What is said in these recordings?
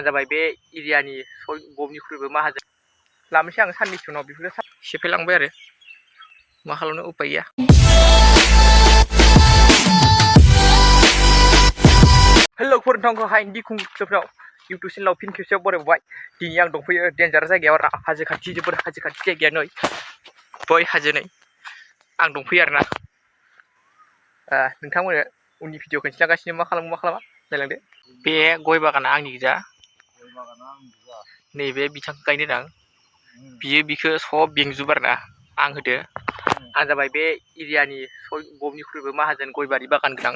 जाबाय बे एरियानि बयनिख्रुइबो माहाजोन लामोसै आं साननैसो उनाव बेफोरो सेफायलांबाय आरो मा खालामनो उपाय गैया। हेलौ फोरनोंथांखौ हाइन्दि खुंफ्राव इउटुब चेनेलाव फिन खेबसेयाव बरायबाय। दिनै आं दंफैयो डेन्जार जायगायाव हाजो खाथि जोबोर हाजो खाथि जायगाया नै बै हाजो नै आं दंफैयो आरोना नोंथांमोननो उननि भिडिअ खिन्थागासिनो मा खालामो मा खालामा नायलांदो। बे गय बागाना आंनि गोजा नैबे बिथांखौ गायनो दां बियो बिखौ सब बेंजोब आरोना आं होदो। आं जाबाय बे एरियानि बयनिख्रुइबो माहाजोन गयबारि बागान गोनां।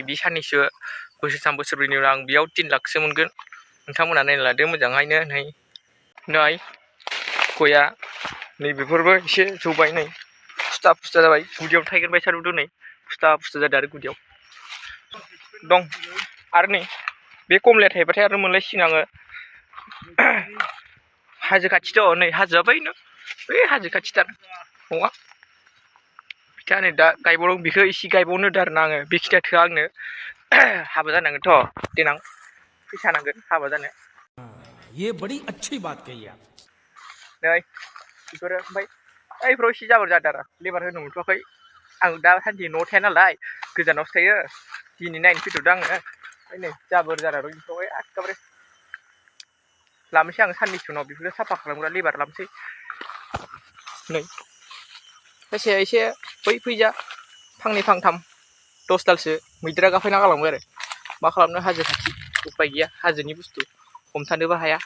बे साननैसो बोसोरथाम बोसोरब्रैनि उनाव आं बेयाव 3 लाखसो मोनगोन। नोंथांमोना नायना लादो मोजाङैनो नै गया नै बेफोरबो एसे जौबाय नै फुस्था फुस्था जाबाय गुदियाव थाइगेर बायसा नुदों नै फुस्था फुस्था जादों आरो गुदियाव दं। आरो नै बे कमलाया थाइबाथाय आरो मोनलायसिगोन आङो। हाजो खाथिथ' नै हाजोआ बैनो बै हाजो खाथिथार नङा बिथा नै दा गायबावदों बेखौ इसे गायबावनो होदों आरोना आङो बेखिनिया थोआ आंनो हाबा जानांगोनथ' देनां फैसा नांगोन हाबा जानो। ये बड़ी अच्छी बात कही आप। नै बेफोरो ओमफ्राय ओइफ्राव एसे जाबोर जादों आरो लेबार होनो मोनथ'वाखै। आं दा सानदि न'आव थाया नालाय गोजानावसो थायो दिनै नायनो फैथ'दों आङो। ओमफ्राय नै जाबोर जादों बेफोराव एखेबारे लामोसै आं साननैसो उनाव बेफोरो साफा खालामग्रा लेबार लामोसै। नै खायसे एसे बै फैजा फांनै फांथाम 10 दालसो मैदेरा गाफायना गालांबाय आरो मा खालामनो हाजो खाथि उपाय गैया हाजोनि बुस्थु हमथानोबो हाया।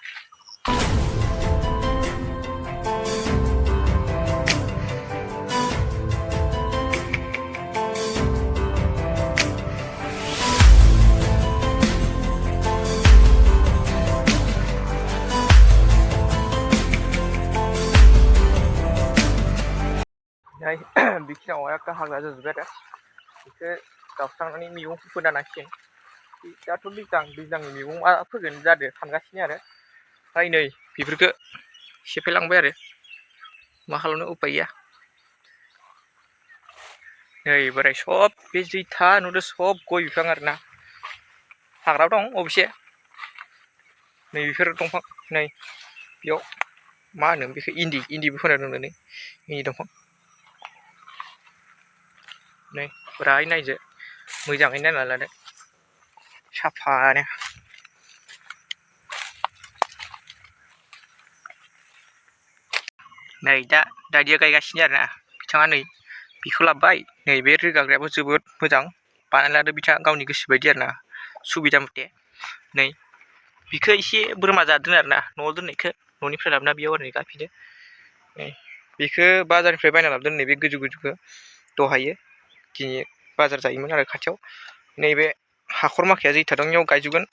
बेखिनियाव एखे हाग्रा जाजोब्बाय आरो बेखौ गावस्रांनानै मैगंफोर फोना लानांसिगोन। दाथ' दैज्लांनि मैगं मा फोगोन जादों सानगासिनो आरो ओमफ्राय नै बेफोरखौ सेफायलांबाय आरो मा खालामनो उपाय गैया। नै बोराय सब बे जैथा नुदों सब गय बिफां आरोना हाग्रा दं अबयसे नै बेफोर दंफां नै बेयाव मा होनो बेखौ इन्दिबो फोना दोनदों नै इन्दि दंफां नै बोराय नायदो मोजाङै नायना लादो साफानो। नै दादिया गायगासिनो आरोना बिथाङा नै बेखौ लाबोबाय नै बे रोगाग्रायाबो जोबोद मोजां बानायना लादो बिथाङा गावनि गोसो बायदि आरोना सुबिदा मथे। नै बिखौ एसे बोरमा जादों आरोना न'आव दोननायखौ न'निफ्राय लाबोना बेयाव ओरैनो गाफिनो। बेखौ बाजारनिफ्राय बायना लाबोदों नैबे गोजौ गोजौखौ दहायो दिनै बाजार जायोमोन आरो खाथियाव। नैबे हाखर माखाया जैथा दं इयाव गायजोबगोन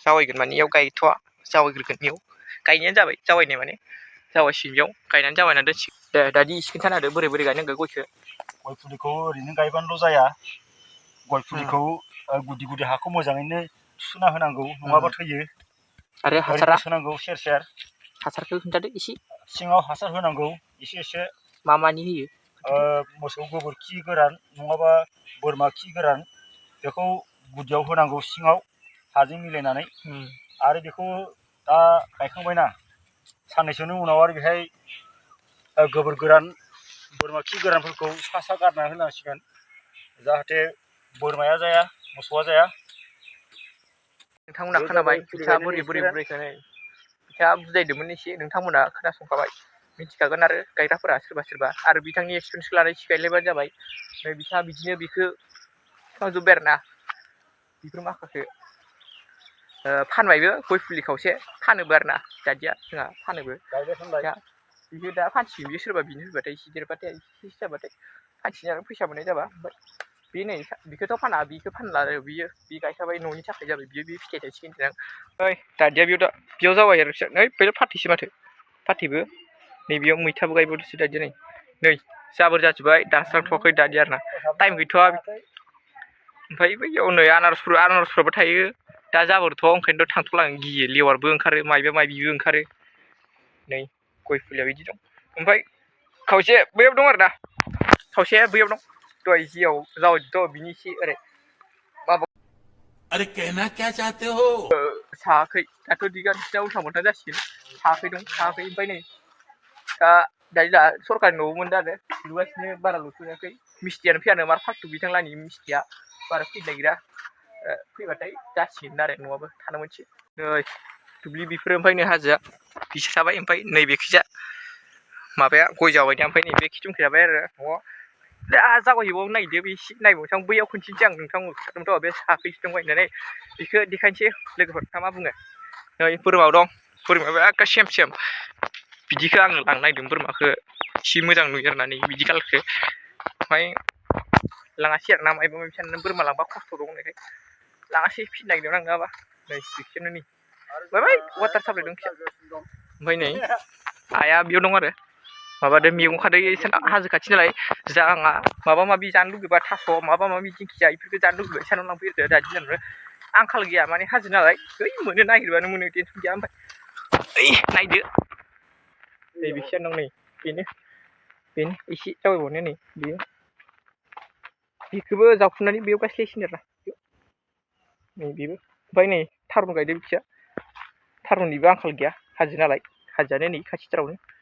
जावायगोन माने इयाव गायथ'वा जावायग्रोगोन इयाव गायनायानो जाबाय जावायनाय माने जावायसिगोन बेयाव गायनानै जावायनानै दोनसिगोन। दे दादि एसे खिन्थाना होदो बोरै बोरै गायनांगौ गयखौ। गय फुलिखौ ओरैनो गायबानोल' जाया गय फुलिखौ गुदि गुदि हाखौ मोजाङैनो सुना होनांगौ नङाबा थैयो। आरो ओरैनो सोनांगौ सेर सेर। हासारखौ खिन्थादो एसे। सिङाव हासार होनांगौ एसे एसे। मा मानि होयो? मोसौ गोबोरखि गोरान नङाबा बोरमा खि गोरान बेखौ गुदियाव होनांगौ सिङाव हाजों मिलायनानै। आरो बेखौ दा गायखांबायना साननैसोनि उनाव आरो बेहाय गोबोर गोरान बोरमा खि गोरानफोरखौ सा सा गारना होनांसिगोन जाहाथे बोरमाया जाया मोसौआ जाया। नोंथांमोना खोनाबाय बिथाङा बोरै बुरैखौ नै बिथाङा बुजायदोंमोन एसे नोंथांमोना खोनासंखाबाय मिथिखागोन आरो गायग्राफोरा सोरबा सोरबा आरो बिथांनि एक्सपिरियेन्सखौ लानानै एसे गायलायबानो जाबाय। बिथाङा बिदिनो बेखौ खालामजोब्बाय आरोना बेफोर माखासे फानबायबो गय फुलि खावसे फानोबो आरोना दादिया जोंहा फानोबो बियो दा फानसिगोन बियो सोरबा बिनो फैबाथाय एसे देरबाथाय एसे जाबाथाय फानसिगोन आरो फैसा मोननाय जाबा। ओमफ्राय बे नै बेखौथ' फाना बेखौ फानला आरो बियो बे गायखाबाय न'नि थाखाय जाबाय बियो बे फिथाइ थायसिगोन देनां। ओइ दादिया बेयाव जाबाय आरो नै बेयाव फाथैसो माथो फाथैबो नैबेयाव मैथाबो गायबावदोंसो दादिया नै जाबोर जाजोब्बाय दानस्रांथ'वाखै दादिया आरोना टाइम गैथ'वा। ओमफ्राय बैयाव नै आनारसफोराबो थायो दा जाबोरथ' ओंखायनोथ' थांथ'ला आं गियो लेवारबो ओंखारो मायबा मायबिबो ओंखारो। नै गय फुलिया बिदि दं ओमफ्राय खावसे बैयाव दं आरोना खावसेया बैयाव दं दहाय जियाव जावैदोंथ' बिनि एसे ओरै माबा अरे कहना क्या चाहते हो साहाखै दाथ' दिगारसिना उल्था मोल्था जासिगोन साहाखै दं साहाखै ओमफ्राय नै दा दायो दा सरकारनि न'आव मोनदों आरो लुगासिनो बारा लुथ'वाखै मिस्ट्रियानो फैयानो मार फाल्थु बिथांलानि मिस्ट्रिया बारा फैनो नागिरा फैबाथाय जासिगोन आरो न'आबो थानो मोनसे नै दुब्लि बेफोरो ओमफ्राय नै हाजोआ बिसोर थाबाय ओमफ्राय नैबेखिजा माबाया गय जावैनाया ओमफ्राय नैबे खिथुमखै आरो न'आव दा जावैबावनो नागिरदों बे एसे नायबावनोसै आं बैयाव खिन्थिनोसै आं नोंथांमोन खिथादोंमोनथ' बे साखैसो दंबाय होननानै बेखौ देखायनोसै लोगोफोर ना मा बुङो नै बोरमा दं बोरमायाबो एखे सेम सेम बिदिखौ आं लांनो नागिरदों बोरमाखौ एसे मोजां नुयो होननानै बिदि कालारखौ ओमफ्राय लाङासै आरो ना मायबा माबि साननानै बोरमा लांबा खस्थ' दं होननायखाय लाङासै फिनो नागिरदोंमोन आं नङाबा नै बिसोरनो नै बै वाटार साप्लाइ दं ओमफ्राय नै आइया बेयाव दं आरो माबादो मैगं खादो हाजो खाथि नालाय जा आंहा माबा माबि जानो लुगैबा थास' माबा माबि दिंखिया बेफोरखौ जानो लुगैबाय सानाव लांफैयो दादि जानो आंखाल गैया माने हाजो नालाय है मोननो नागिरबानो मोनो टेनसन गैया ओमफ्राय ओइ नायदो नै बिसोर दं नै बेनो एसे जावैबावनाया नै बेयो बेखौबो जावखुनानै बेयाव गायस्लायसिगोन आरो नै बेबो ओमफ्राय नै थारुन गायदो बिखिजा थारुननिबो आंखाल गैया हाजो नालाय हाजोआनो नै खाथिथारावनो